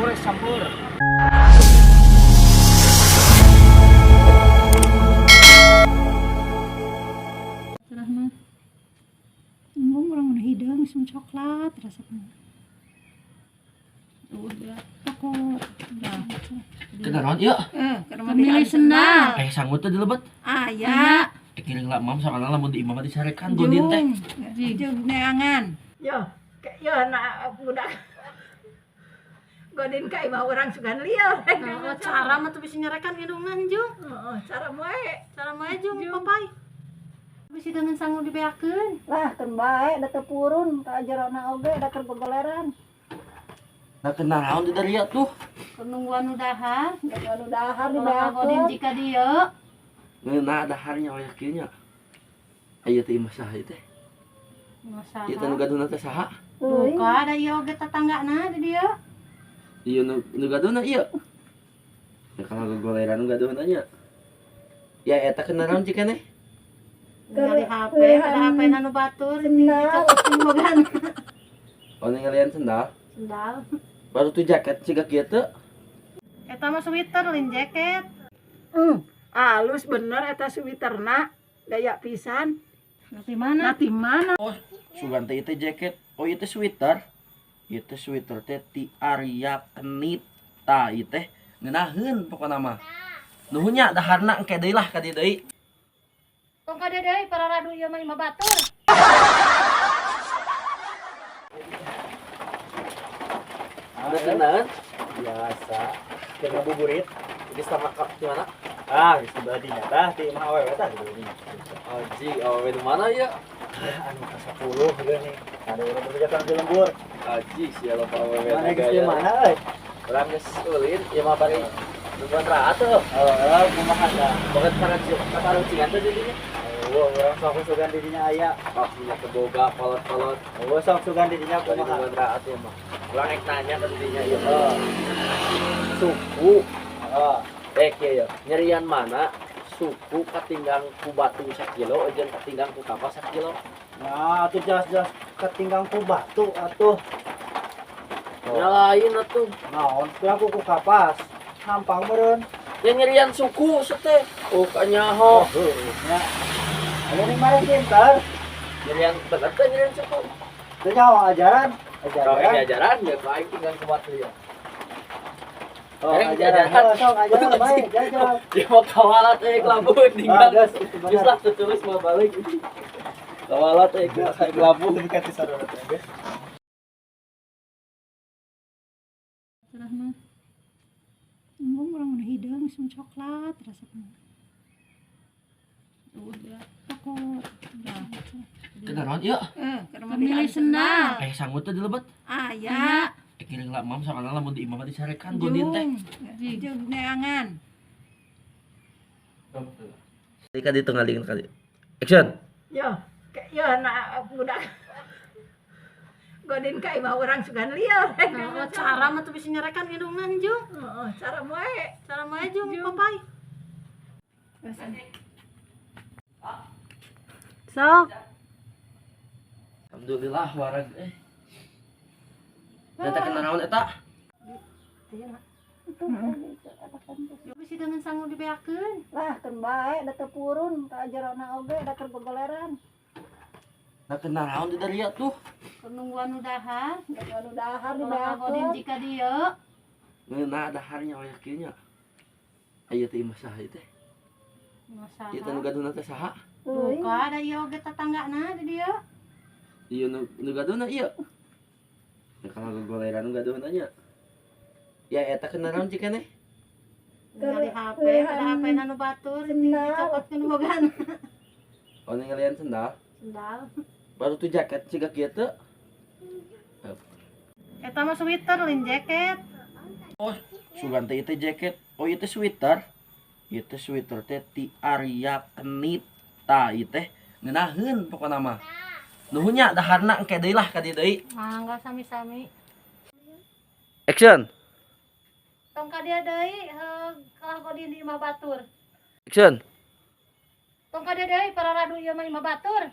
Campur campur. Cerah mah. Embung urang udah hideung sem coklat resepna. Udah takut. Kenaon ieu? Pemilih sendal. Eh, sanggup teh dilebet. Aya. Eh, kiring lah mam soalna lamun di imah mah disarekan godin teh. Jeung neangan. Yo, yo na budak. Godin ka imah urang sugan lieur. Oh, cara mah tuh bisa nyerekan indungan jung. Heeh, cara moe. Cara mah jung papai. Bisa dengan sangu dibeakeun. Lah, keun bae da teu purun ka jerona oge da keur gogoleran. Nah, kenaon di dieu tuh? Penungguan udahan. Anu dahar Kalau godin dibeakeun. jika dieu. Ngeunah daharnya oyak kieu nya. Aya teh imah saha ieu teh? Masaha. Ieu teh nu gaduhna teh saha? Duka ada ieu oge tetanggana di dieu. Ieu nu gaduhna ieu. Ya kalau gogoleran nu gaduhna nya. Ya eta kenaon cik keneh? Ningali HP, ada HP na nu batur. Sendal. Bogan. Oh, ningalian sendal. Sendal. Baru tuh jaket siga kieu teh. Eta mah sweater lain jaket. Halus bener eta sweaterna, gaya pisan. Di mana? Nah, di mana? Sugan teh ieu teh jaket. Oh, ieu teh sweater. Ieu teh sweater teh ti Arya Kenita ieu teh ngeunaheun pokona mah. Nuhun nya daharna engke deui lah ka dieu deui. Tong ka dieu deui para radu ieu mah imah batur. Udah kenaeun? Biasa keur ngabuburit. Geus sama ka di mana? Ah, geus badi nya tah ti imah awewe tah di dinya. Aji, awewe di mana ya? Anu ka 10 geuning. Ada urang bebeja di lembur. Aji, sia loba awewe. Mana geus di mana euy? Urang geus ulin, ieu mah bari nungguan raat tuh. Oh, kumaha tah? Boga karucingan teh jadinya. Oh, urang sok sugan di dinya aya. Oh, minyak keboga kolot-kolot. Oh, sok sugan di dinya Bari kumaha? nungguan raat ya mah. Urang rek nanya ke dinya ieu. Oh, Suku oh. eh kieu ya. Nyerian mana suku katinggang ku batu sakilo jeung katinggang ku kapas sakilo. Nah, atuh jelas-jelas ketinggang ku batu atuh. Nya lain atuh. Naon? Kurang ku kapas. Hampang meureun. Ya nyerian suku teh. Oh, kanyaho. Oh, heueuh nya. Aya ning mare pinter. Nyerian bener teh nyerian suku. Teu nyawa ajaran. Kalau Ajaran. ajaran ya aing tinggal ku batu ya. Oh, Eh, ajaran. ajaran. Oh, sok ajaran bae, jajal. Dia mau kawalat eh kelabu Ah, tinggal. geus itu Geus bener. lah terus mau balik. Kawalat eh kelabu. Dekat di saudara teh, geus. Cerah mah. Embung urang udah hideung sem coklat resepna. Udah takut. Kenaon ieu? Pemilih sendal. Eh, sanggup teh dilebet. Aya. Eh, kiring lah mam soalna lamun di imah mah disarekan godin teh. Jeung neangan. Ka ditu ngalingan ka dieu. Action. Yo, yo na budak. Godin ka imah urang sugan lieur. Oh, cara mah tuh bisa nyerekan indungan jung. Heeh, cara moe. Cara mah jung papai. Sok. Alhamdulillah warag eh. Eta kenaon eta? Bisa dengan sangu dibeakeun. Lah, keun bae da teu purun ka jerona oge da keur gogoleran. Nah, kenaon di dieu tuh? Penungguan udahan. Anu dahar Kalau godin dibeakeun. jika dieu. Ngeunah daharnya oyak kieu nya. Aya teh imah saha ieu teh? Masaha. Ieu teh nu gaduhna teh saha? Duka ada ieu oge tetanggana di dieu. Ieu nu gaduhna ieu. Ya kalau gogoleran nu gaduhna nya. Ya eta kenaon cik keneh? Ningali HP, ada HP na nu batur dicokotkeun bogan. Oh, ningalian sendal. Sendal. Baru tuh jaket siga kieu teh. Eta mah sweater lain jaket. Sugan teh ieu teh jaket. Oh, ieu teh sweater. Ieu teh sweater teh ti Arya Kenita ieu teh ngeunaheun pokona mah. Nuhun nya daharna engke deui lah ka dieu deui. Mangga sami-sami. Action. Tong ka dieu deui kalah godin di imah batur. Action. Tong ka dieu deui para radu ieu mah imah batur.